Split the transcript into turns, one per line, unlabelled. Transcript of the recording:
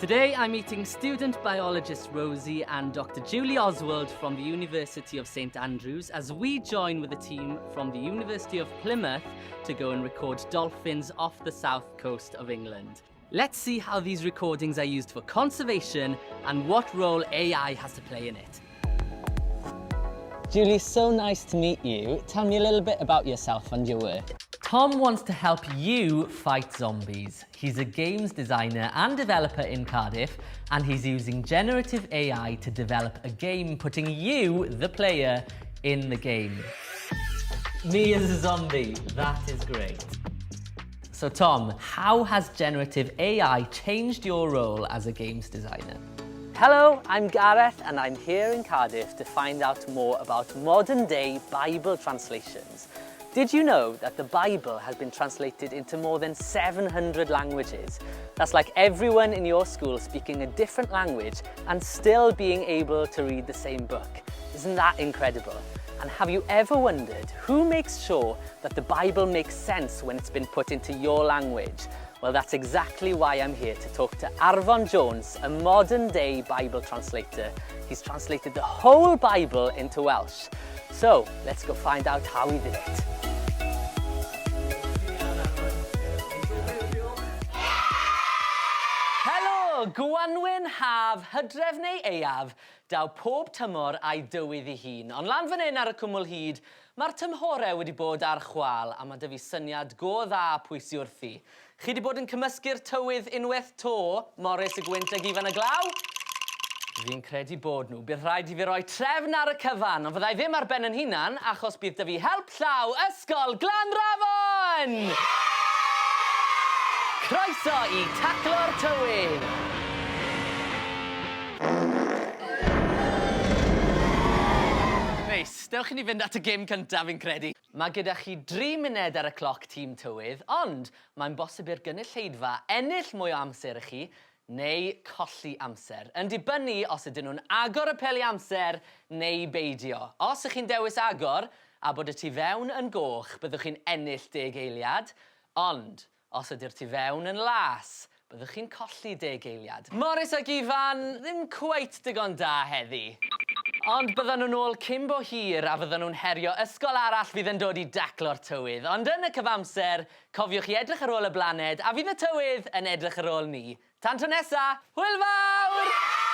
Today I'm meeting student biologist Rosie and Dr Julie Oswald from the University of St Andrews as we join with a team from the University of Plymouth to go and record dolphins off the south coast of England. Let's see how these recordings are used for conservation and what role AI has to play in it. Julie, so nice to meet you. Tell me a little bit about yourself and your work. Tom wants to help you fight zombies. He's a games designer and developer in Cardiff, and he's using generative AI to develop a game putting you, the player, in the game. Me as a zombie, that is great. So Tom, how has generative AI changed your role as a games designer? Hello, I'm Gareth and I'm here in Cardiff to find out more about modern day Bible translations. Did you know that the Bible has been translated into more than 700 languages? That's like everyone in your school speaking a different language and still being able to read the same book. Isn't that incredible? And have you ever wondered who makes sure that the Bible makes sense when it's been put into your language? Well, that's exactly why I'm here to talk to Arfon Jones, a modern day Bible translator. He's translated the whole Bible into Welsh. So, let's go find out how he did it. Helo! Gwanwyn, haf, hydref neu aeaf, daw pob tymor a'i dywydd ei hun. Ond lan fan hyn ar y cwmwl hud, mae'r tymhorau wedi bod ar chwâl a ma' 'da fi syniad go dda pwy sy wrthi. Chi 'di bod yn cymysgu'r tywydd unweth 'to, Morris y Gwynt ag Ifan y Glaw? Fi'n credu bod nhw. Bydd rhaid i fi roi trefn ar y cyfan, ond fydda i ddim ar ben 'yn hunan, achos bydd 'da fi help llaw Ysgol Glanrafon! Croeso i Taclo'r Tywydd! Neis, dewch i ni fynd at y gêm cyntaf fi'n credu. Mae gyda chi dri muned ar y cloc tîm tywydd, ond mae'n bosib i'r gynulleidfa ennill mwy o amser i chi, neu colli amser, yn dibynnu os ydyn nhw'n agor y peli amser neu beidio. Os ych chi'n dewis agor, a bod y tu fewn yn goch, byddwch chi'n ennill deg eiliad, ond os ydy'r tu fewn yn las, byddwch chi'n colli deg eiliad. Morris ac Ifan, ddim cweit digon da heddi. Ond byddan nhw'n ôl cyn bo hir a fyddan nhw'n herio ysgol arall fydd yn dod i daclo'r tywydd. Ond yn y cyfamser, cofiwch i edrych ar ôl y blaned a fydd y tywydd yn edrych ar ôl ni. Tan tro nesa, hwyl fawr!